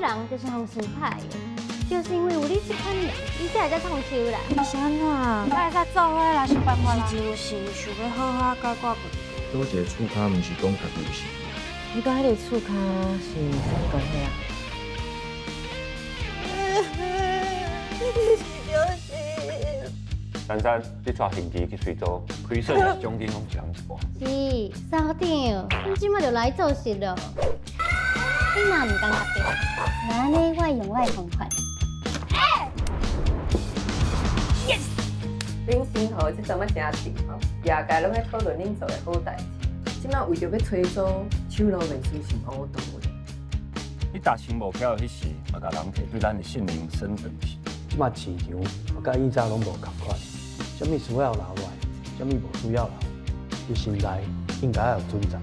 人就是予人想歹的，就是因為有你這款人，伊才會遮創收啦。是按怎？會使做伙來想辦法啦。是真心想欲好好解決問題。倒一个厝跤，毋是講家己有事。你佮彼个厝跤是啥物關係啊？你是就是。珊珊，你帶現金去催租，虧損抑是獎金攏一人一半。是，所長，你這馬就來做事咯。你若毋感覺著，那按呢我會用我的方法。 Yes！恁新河這陣仔誠甜吼，業界攏咧討論恁做的好代誌。這馬為著欲催租，手路面書是烏道的。你達成目標的彼時，嘛共人客對咱的信任升等級。這馬市場佮以早攏無仝款，啥物需要留落來，啥物無需要留，佇心內應該有準則。